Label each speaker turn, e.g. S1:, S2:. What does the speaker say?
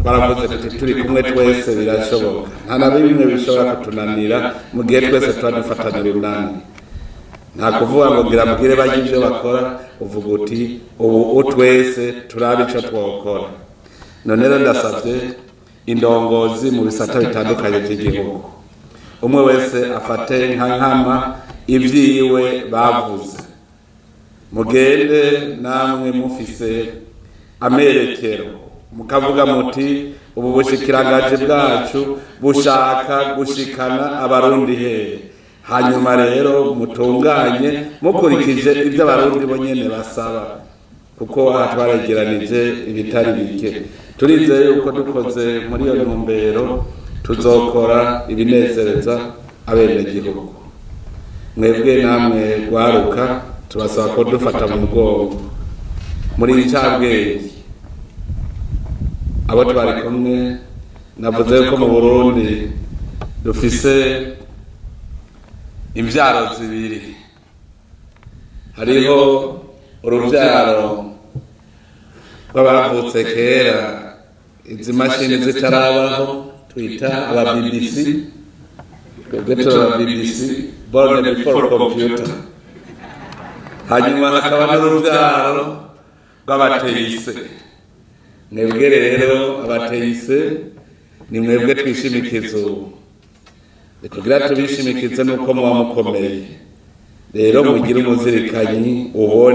S1: Twaravuze tuti turi kumwe twese birashoboka, nta na bimwe bishobora kutunanira mu gihe twese tuba dufatanya urunani. Nta kuvuga ngo gira mbwire bajye ibyo bakora, uvuga uti ubu twese turabe ico twokora. None rero ndasabye indongozi mu bisata bitandukanye by'igihugu, umwe wese afate nka nkama ibyiwe bavuze, mugende namwe mufise amerekero, mukavuga muti ubu bushikirangaji bwacu bushaka gushikana Abarundi hehe? Hanyuma rero mutunganye mukurikije ibyo Abarundi bo nyene basaba, kuko aha twaregeranije ibitari bike. Turizeye yuko dukoze muri iyo ntumbero tuzokora ibinezereza abenegihugu. Mwebwe namwe rwaruka, tubasaba ko dufata mu mugongo muri incabwenge abo twari kumwe. Navuze ko mu Burundi dufise imvyaro zibiri: hariho uruvyaro rw'abavutse kera izi mashini zitarabaho, twita aba BBC. Twebwe turi aba BBC, born before computer. Hanyuma hakaba n'uruvyaro rw'abateyise. Mwebwe rero abateyise ni mwebwe twishimikiza ubu. Kugira tubishimikize nuko muba mukomeye, rero mugire umuzirikanyi ubone.